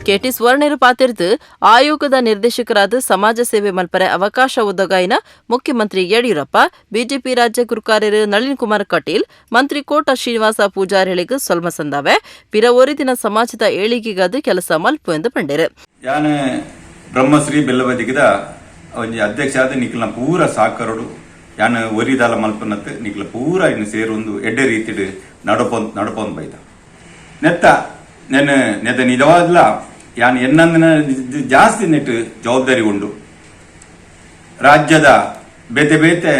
ಕೆಟಿ ಸ್ವರ್ಣರು ಪಾತಿರ್ದು ಆಯೋಗದ ನಿರ್ದೇಶಕರಾದ ಸಮಾಜ ಸೇವೆ ಮಲ್ಪರೆ ಅವಕಾಶ ಒದಗಾಯಿನ ಮುಖ್ಯಮಂತ್ರಿ ಯಡಿಯೂರಪ್ಪ, ಬಿಜೆಪಿ ರಾಜ್ಯ ಗುರುಕಾರ್ಯರು ನಳಿನ್ ಕುಮಾರ್ ಕಟೀಲ್, ಮಂತ್ರಿ ಕೋಟ ಶ್ರೀನಿವಾಸ ಪೂಜಾರಿಗಳಿಗೆ ಸೊಲ್ಮ ಸಂದಾವೆ. ಪಿರ ಒರಿದಿನ ಸಮಾಜದ ಏಳಿಗೆಗಾದ ಕೆಲಸ ಮಲ್ಪು ಎಂದು ಪಂಡೇರು. ಯಾನೆ ಬ್ರಹ್ಮಶ್ರೀ ಬೆಲ್ಲವದಿಗದ ಒಂಜಿ ಅಧ್ಯಕ್ಷ ಆದ ನಿಕ್ಲ ಪೂರ ಸಾಕರಡು ಯಾನ ಒರಿದಾಲ ಮಲ್ಪನತ್ ನಿಕ್ಲ ಪೂರ ಇನ್ನು ಸೇರೊಂದು ಎಡ್ಡೆ ರೀತಿಡ್ ನಡಪೊಂದು ಬೈದ ನೆತ್ತ ನೆನ್ ನೆತ್ತ ನಿಜವಾದ್ಲ ಯಾನ್ ಎನ್ನಂದಿನ ಜಾಸ್ತಿ ನೆಟ್ಟು ಜವಾಬ್ದಾರಿ ಉಂಡು. ರಾಜ್ಯದ ಬೇತೆ ಬೇತೆ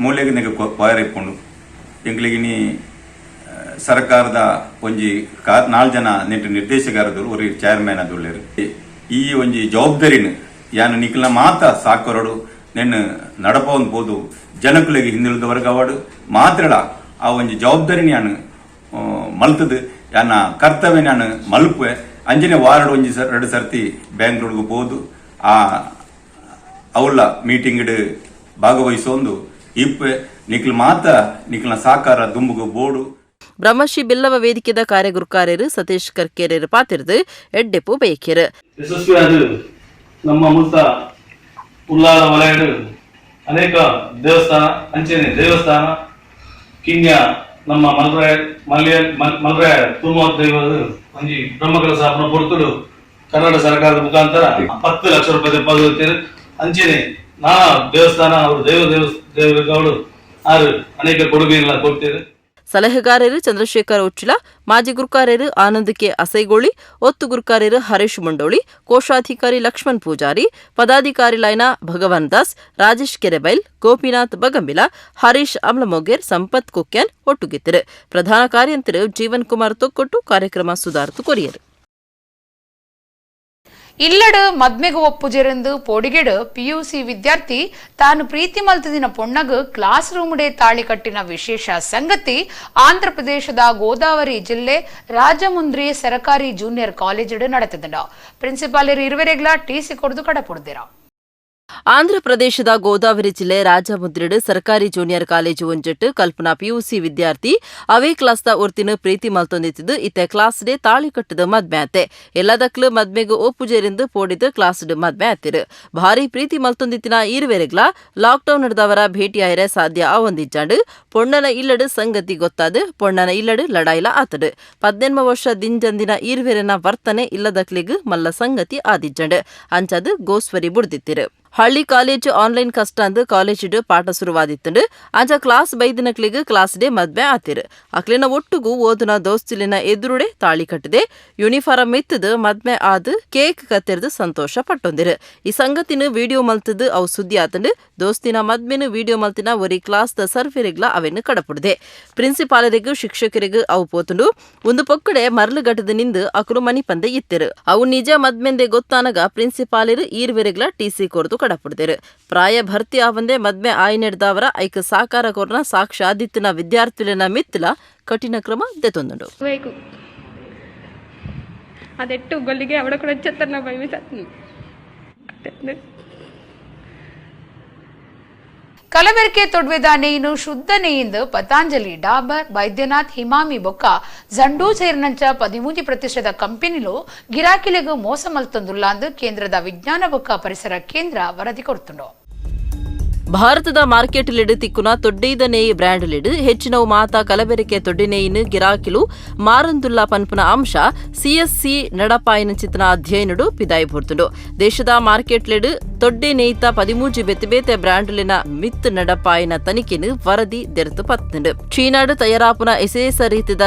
ಮೂಲೆಗೆ ನೆಗೆ ಪಾಯರಿಪ್ಪುಂಡು. ಎಂಕ್ಲಿಗಿನಿ ಸರ್ಕಾರದ ಒಂಜಿ ನಾಲ್ ಜನ ನೆಟ್ಟು ನಿರ್ದೇಶಕರದವರು ಒರಿ ಚೇರ್ಮನ್ ಅದುಳ್ಳೇರು. ಈ ಒಂಜಿ ಜವಾಬ್ದಾರಿನ ಯಾನ್ ನಿಕ್ಲ ಮಾತ ಸಾಕರಡು ನೆನ್ನು ನಡಪವನ್ ಪೋದು ಜನಕುಲೆಗೆ ಹಿಂದುಳಿದವರ್ಗ ಅವಾಡು ಮಾತ್ರಳ ಆ ಒಂಜಿ ಜವಾಬ್ದಾರಿನ ಯಾನ್ ಮಲ್ತದು ಯಾನ ಕರ್ತವ್ಯ ನಾನು ಮಲ್ಪುವೆ. ಅಂಜನೆ ವಾರಡು ಒಂಜಿ ಎರಡು ಸರ್ತಿ ಬ್ಯಾಂಗ್ಳೂರ್ಗೆ ಪೋದು ಆ ಅವಳ ಮೀಟಿಂಗ್ ಭಾಗವಹಿಸೋಂದು ಇಪ್ಪೆ ನಿಕ್ಲ ಮಾತ ನಿಕ್ಲ ಸಾಕಾರ ದುಂಬುಗು ಬೋಡು. ಬ್ರಹ್ಮಶ್ರೀ ಬಿಲ್ಲವ ವೇದಿಕೆದ ಕಾರ್ಯಗುರುಕಾರ್ಯರು ಸತೀಶ್ ಕರ್ಕೇರಿಯರು ಪಾತಿರ್ದು ಎಡ್ಡೆಪು ಬಯಕಿರು. ಯಶಸ್ವಿಯಾದ ನಮ್ಮ ಮುಲ್ತ ಉಲ್ಲಾಳ ವಲಯಡು ಅನೇಕ ದೇವಸ್ಥಾನ ಅಂಚನೆ ದೇವಸ್ಥಾನ ಕಿನ್ಯ ನಮ್ಮ ಮಲ್ರಾಯ ಮಲ್ಯ ಮಲ್ರಾಯ ತುಮೋ ದೈವದ ಒಂಜಿ ಬ್ರಹ್ಮಕಲಶ ಪೊರ್ತುಡು ಕರ್ನಾಟಕ ಸರ್ಕಾರದ ಮುಖಾಂತರ 10 ಲಕ್ಷ ರೂಪಾಯಿ ಅಂಚನೆ ನಾನಾ ದೇವಸ್ಥಾನ ಅವರು ದೈವ ದೇವರುಗಳು ಆರು ಅನೇಕ ಕೊಡುಗೆಗಳನ್ನ ಕೊಡ್ತೇವೆ. ಸಲಹೆಗಾರರು ಚಂದ್ರಶೇಖರ್ ಉಚ್ಚಿಲ, ಮಾಜಿ ಗುರುಕಾರ್ಯರು ಆನಂದ್ ಕೆ ಅಸೈಗೋಳಿ, ಒತ್ತು ಗುರುಕಾರ್ಯರು ಹರೀಶ್ ಮುಂಡೋಳಿ, ಕೋಶಾಧಿಕಾರಿ ಲಕ್ಷ್ಮಣ್ ಪೂಜಾರಿ, ಪದಾಧಿಕಾರಿ ಲೈನಾ ಭಗವಾನ್ ದಾಸ್, ರಾಜೇಶ್ ಕೆರೆಬೈಲ್, ಗೋಪಿನಾಥ್ ಬಗಂಬಿಲ, ಹರೀಶ್ ಅಮ್ಲಮೊಗೇರ್, ಸಂಪತ್ ಕುಕ್ಯಾನ್ ಒಟ್ಟುಗಿತ್ತರು. ಪ್ರಧಾನ ಕಾರ್ಯಂತರು ಜೀವನ್ ಕುಮಾರ್ ತೊಕ್ಕೊಟ್ಟು ಕಾರ್ಯಕ್ರಮ ಸುಧಾರಿತು ಕೊರಿಯರು. ಇಲ್ಲಡು ಮದ್ಮೆಗು ಒಪ್ಪುಜೆರೆಂದು ಪೋಡಿಗೆಡು ಪಿಯುಸಿ ವಿದ್ಯಾರ್ಥಿ ತಾನು ಪ್ರೀತಿ ಮಲ್ತದಿನ ಪೊಣ್ಣಗು ಕ್ಲಾಸ್ ರೂಮ್ಡೆ ತಾಳಿ ಕಟ್ಟಿನ ವಿಶೇಷ ಸಂಗತಿ ಆಂಧ್ರಪ್ರದೇಶದ ಗೋದಾವರಿ ಜಿಲ್ಲೆ ರಾಜಮುಂದ್ರಿ ಸರಕಾರಿ ಜೂನಿಯರ್ ಕಾಲೇಜಿಡು ನಡೆತದಂಡ. ಪ್ರಿನ್ಸಿಪಾಲರು ಇರುವರೆಗ್ಲಾ ಟಿಸಿ ಕೊಡದು ಕಡಪುಡ್ದಿರ. ಆಂಧ್ರಪ್ರದೇಶದ ಗೋದಾವರಿ ಜಿಲ್ಲೆ ರಾಜಮುದ್ರಿಡು ಸರ್ಕಾರಿ ಜೂನಿಯರ್ ಕಾಲೇಜು ಒಂಜೆಟ್ಟು ಕಲ್ಪನಾ ಪಿಯುಸಿ ವಿದ್ಯಾರ್ಥಿ ಅವೇ ಕ್ಲಾಸ್ದ ಒರ್ತಿನ ಪ್ರೀತಿ ಮಲ್ತೊಂದಿತ್ತಿದ್ದು ಇತ್ತೆ ಕ್ಲಾಸ್ ಡೇ ತಾಳಿ ಕಟ್ಟದ ಮದ್ಮೆ ಆತೆ. ಎಲ್ಲದಕ್ಲು ಮದ್ಮೆಗು ಒಪ್ಪುಜೇರಿಂದು ಪೋಡಿದು ಕ್ಲಾಸ್ ಮದ್ಮೆ ಆತಿರು. ಭಾರಿ ಪ್ರೀತಿ ಮಲ್ತೊಂದಿತ್ತಿನ ಈರುವೆರೆಗ್ಲ ಲಾಕ್ಡೌನ್ ನಡೆದವರ ಭೇಟಿಯಾಯರೆ ಸಾಧ್ಯ ಆವೊಂದಿಜ್ಜಾಂಡು ಪೊಣ್ಣನ ಇಲ್ಲಡು ಸಂಗತಿ ಗೊತ್ತಾದು ಪೊಣ್ಣನ ಇಲ್ಲಡು ಲಡಾಯಿಲ ಆತಡು. 18 ವರ್ಷ ದಿಂಜಂದಿನ ಈರುವೆರೆನ ವರ್ತನೆ ಇಲ್ಲದಕ್ಲಿಗ್ ಮಲ್ಲ ಸಂಗತಿ ಆದಿಜ್ಜಂಡು ಅಂಚದು ಗೋಸ್ವರಿ ಬುಡ್ದಿತ್ತಿರು. ಹಳ್ಳಿ ಕಾಲೇಜು ಆನ್ಲೈನ್ ಕಷ್ಟ ಅಂದು ಕಾಲೇಜಿಡು ಪಾಠ ಶುರುವಾದಿತ್ತಂಡು ಅಂಚ ಕ್ಲಾಸ್ ಬೈದಿನಕ್ಲಿಗ್ ಕ್ಲಾಸ್ ಡೇ ಮದ್ವೆ ಆತಿರು. ಅಕ್ಲಿನ ಒಟ್ಟುಗು ಓದುನ ದೋಸ್ತಿಲಿನ ಎದುರುಡೆ ತಾಳಿ ಕಟ್ಟಿದೆ ಯೂನಿಫಾರಂ ಇತ್ತದು ಮದ್ವೆ ಆದು ಕೇಕ್ ಕತ್ತೆರ್ದು ಸಂತೋಷ ಪಟ್ಟೊಂದಿರು. ಈ ಸಂಗತಿನ ವಿಡಿಯೋ ಮಲ್ತದು ಅವು ಸುದ್ದಿ ಆತಂಡು ದೋಸ್ತಿನ ಮದ್ಮೆನು ವಿಡಿಯೋ ಮಲ್ತಿನ ಒರಿ ಕ್ಲಾಸ್ the ಸರ್ವೆರಿಗ್ಲ ಅವೆನ್ನು ಕಡಪುಡ್ದೆ. ಪ್ರಿನ್ಸಿಪಾಲರಿಗೂ ಶಿಕ್ಷಕರಿಗೂ ಅವು ಪೋತುಂಡು ಒಂದು ಪೊಕ್ಕಡೆ ಮರಳು ಘಟದ ನಿಂದು ಅಕುಲು ಮನಿಪಂದೆ ಇತ್ತಿರು. ಅವು ನಿಜ ಮದ್ಮೆಂದೆ ಗೊತ್ತಾನಗ ಪ್ರಿನ್ಸಿಪಾಲರು ಈರ್ವೆರಿಗ್ಲ ಟಿಸಿ ಕೊರದು ಕಡಪುಡ್ದೇರು. ಪ್ರಾಯ ಭರ್ತಿ ಆವಂದೆ ಮದ್ಮೆ ಆಯ್ನೆಡ್ದವರ ಐಕ ಸಾಕಾರ ಕೊರ್ನ ಸಾಕ್ಷಾದಿತ್ತಿನ ವಿದ್ಯಾರ್ಥಿಲಿನ ಮಿತ್ತಲ ಕಠಿಣ ಕ್ರಮ ದೆತೊಂದುಂಡು. ಅದೆಟ್ಟು ಗೊಲ್ಲಿಗೆ ಅವಳ ಕೂಡ ಚೆತ್ತನ್ನ ಬೈಮಿ ಸತ್ನು. ಕಲಬೆರಕೆ ತೊಡ್ವೆದ ನೇಯ್ನು ಶುದ್ಧ ನೇಯಿಂದ ಪತಾಂಜಲಿ, ಡಾಬರ್, ಬೈದ್ಯನಾಥ್, ಹಿಮಾಮಿ ಬೊಕ್ಕ ಜಂಡೂ ಸೇರಿನಂಚ 13% ಕಂಪನಿಲು ಗಿರಾಕಿಲೆಗ್ ಮೋಸ ಮಲ್ತೊಂದುಲ್ಲಾಂದು ಕೇಂದ್ರದ ವಿಜ್ಞಾನ ಬೊಕ್ಕ ಪರಿಸರ ಕೇಂದ್ರ ವರದಿ ಕೊಡ್ತುಂಡು. ಭಾರತದ ಮಾರ್ಕೆಟ್ ಲಿಡ್ ತಿಕ್ಕುನ ತೊಡ್ಡೈದ ನೇಯಿ ಬ್ರ್ಯಾಂಡ್ ಲಿಡ್ ಹೆಚ್ಚಿನವು ಮಾತಾ ಕಲಬೆರಕೆ ತೊಡ್ಡಿನೇಯಿನ್ ಗಿರಾಕಿಲು ಮಾರಂದುಲ್ಲ ಪನ್ಪುನ ಅಂಶ ಸಿಎಸ್ಸಿ ನಡಪಾಯಿನ ಚಿತ್ನ ಅಧ್ಯಯನಡು ಪಿದಾಯಿ ಬೂರ್ತುಂಡು. ದೇಶದ ಮಾರ್ಕೆಟ್ ಲಿಡ್ ತೊಡ್ಡೆ ನೇಯ್ತ 13 ಬೇತೆ ಬೇತೆ ಬ್ರ್ಯಾಂಡ್ಲಿನ ಮಿತ್ ನಡಪಾಯಿನ ತನಿಖೆನು ವರದಿ ದೆರೆತು ಪತ್ತುಂಡು. ಚೀನಾಡು ತಯಾರಾಪುನ ಇಸೇಸ ರೀತಿದ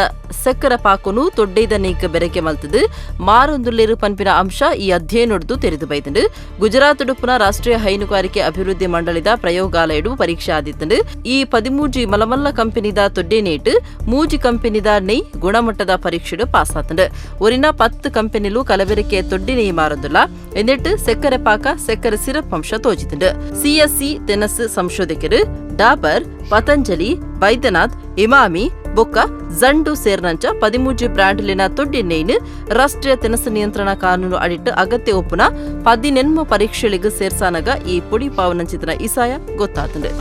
ಸಕ್ಕರ ಪಾಕುನು ತೊಡ್ಡೈದ ನೇಯ್ಕ್ ಬೆರಕೆ ಮಲ್ತದು ಮಾರೊಂದುಲ್ಲೇರು ಪನ್ಪಿನ ಅಂಶ ಈ ಅಧ್ಯಯನೊಡ್ದು ತೆರೆದು ಬೈದುಂಡು. ಗುಜರಾತ್ ಉಡುಪುನ ರಾಷ್ಟ್ರೀಯ ಹೈನುಗಾರಿಕೆ ಅಭಿವೃದ್ಧಿ ಮಂಡಳಿದ ಪ್ರಯೋಗಾಲಯಡು ಪರೀಕ್ಷೆ ಆದಿತ್ತುಂಡು. ಈ 13 ಮಲಮಲ್ಲ ಕಂಪನಿದ ತೊಡ್ಡೆ ನೇಟ್ 3 ಕಂಪನಿದ ನೆಯ್ ಗುಣಮಟ್ಟದ ಪರೀಕ್ಷೆಡು ಪಾಸ್ ಆತುಂಡು. ಒರಿನ 10 ಕಂಪನಿಲು ಕಲಬೆರಕೆ ತೊಡ್ಡಿ ನೆಯ್ ಮಾರೊಂದುಲ್ಲ. ಎಂದೆಟ್ಟು ಸಕ್ಕರೆ ಪಾಕ, ಸಕ್ಕರೆ ಸಿರಪ್ ಅಂಶ ತೋಜಿತುಂಡು. ಸಿಎಸ್ಸಿ ತೆನಸ್ ಸಂಶೋಧಕರು ಡಾಬರ್, ಪತಂಜಲಿ, ಬೈದ್ಯನಾಥ್, ಇಮಾಮಿ ಬೊಕ್ಕ ಜಂಡು ಸೇರ್ನಂಚ 13 ಬ್ರ್ಯಾಂಡ್ಲಿನ ತೊಡ್ಡಿ ನೇಯ್ನ್ ರಾಷ್ಟ್ರೀಯ ತೆನಸು ನಿಯಂತ್ರಣ ಕಾನೂನು ಅಡಿಟ್ಟು ಅಗತ್ಯ ಒಪ್ಪುನ 18 ಪರೀಕ್ಷೆಗಳಿಗೆ ಸೇರ್ಸಾನಗ ಈ ಪುಡಿ ಪಾವನಂಚಿತನ ಇಸಾಯ ಗೊತ್ತಾತುಂಡು.